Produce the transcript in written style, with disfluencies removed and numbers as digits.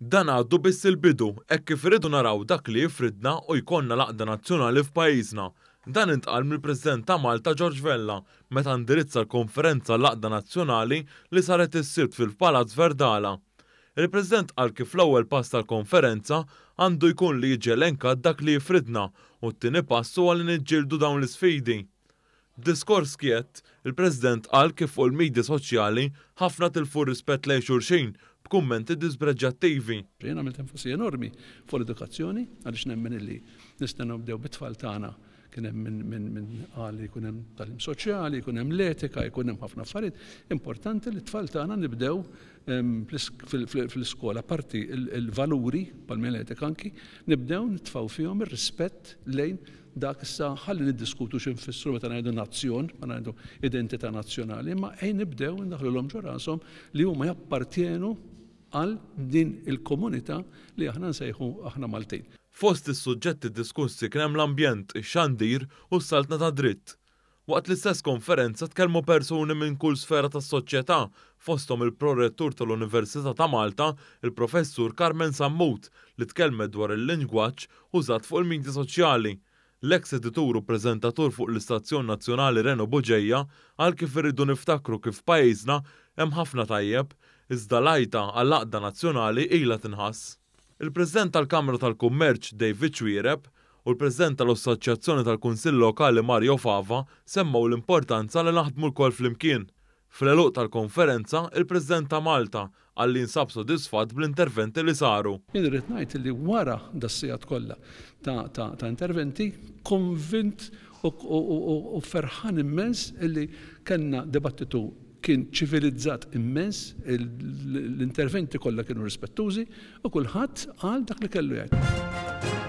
Dan għadu biss il-bidu hekk kif irridu naraw dak li jifridna u jkollna l-għaqda nazzjonali f'pajjiżna. Dan intqal mill-President ta' Malta George Vella meta indirizza l-konferenza għall-għaqda nazzjonali li saret is-Sibt fil-Palazz Verdala. Il-President qal kif l-ewwel pass tal-konferenza għandu jkun li jiġi elenkat dak li jifridna u t-tieni pass huwa li niġġieldu dawn l-isfidi. B'diskors skjett, il-President qal kif fuq il-midja soċjali ħafna tilfu r-rispett lejn xulxin b'kummenti dispreġġjattivi. Jien għamilt enfasi enormi fuq l-edukazzjoni għaliex nemmen illi nistennew nibdew bit-tfal tagħna. Kien hemm min min min qal li jkun hemm tagħlim soċjali, jkun hemm l-etika, jkun hemm ħafna affarijiet. Importanti li t-tfal tagħna nibdew fl-iskola, apparti l-valuri bħalma l-etika anki, nibdew nitfgħu fihom ir-rispett lejn dak issa ħalli niddiskutu xi nfissru meta ngħidu nazzjon, meta ngħidu identità nazzjonali, imma ejn nibdew indaħħlulhom ġo rashom li huma jappartjenu għal din il-komunità li aħna nsejħu aħna Maltin. Fost is-suġġetti diskussi kien hemm l-ambjent, ix-xandir u s-saltna tad-dritt. Waqt l-istess konferenza tkellmu persuni minn kull sfera tas-soċjetà, fosthom il-Pro-Rettur tal-Università ta' Malta, il-Professur Carmen Sammut, li tkellmet dwar il-lingwaġġ użat fuq il-midja soċjali. L-eks editur u preżentatur fuq l-istazzjon nazzjonali Reno Bugeja qal kif irridu niftakru kif f'pajjiżna hemm ħafna tajjeb, iżda l-għajta għall-għaqda nazzjonali ilha tinħass. Il-President tal-Kamra tal-Kummerċ David Xuereb u l-President tal-Assoċjazzjoni tal-Kunsill Lokali Mario Fava semmew l-importanza li naħdmu lkoll flimkien. Fl-għeluq tal-konferenza, il-President ta' Malta qal li jinsab sodisfatt bl-interventi li saru. Jien irrid ngħid li wara das-sigħat kollha ta' ta' ta' interventi, konvint u u ferħan immens illi kellna dibattitu kien ċivilizzat immens, l-interventi kollha kienu rispettużi u kulħadd qal dak li kellu jgħid.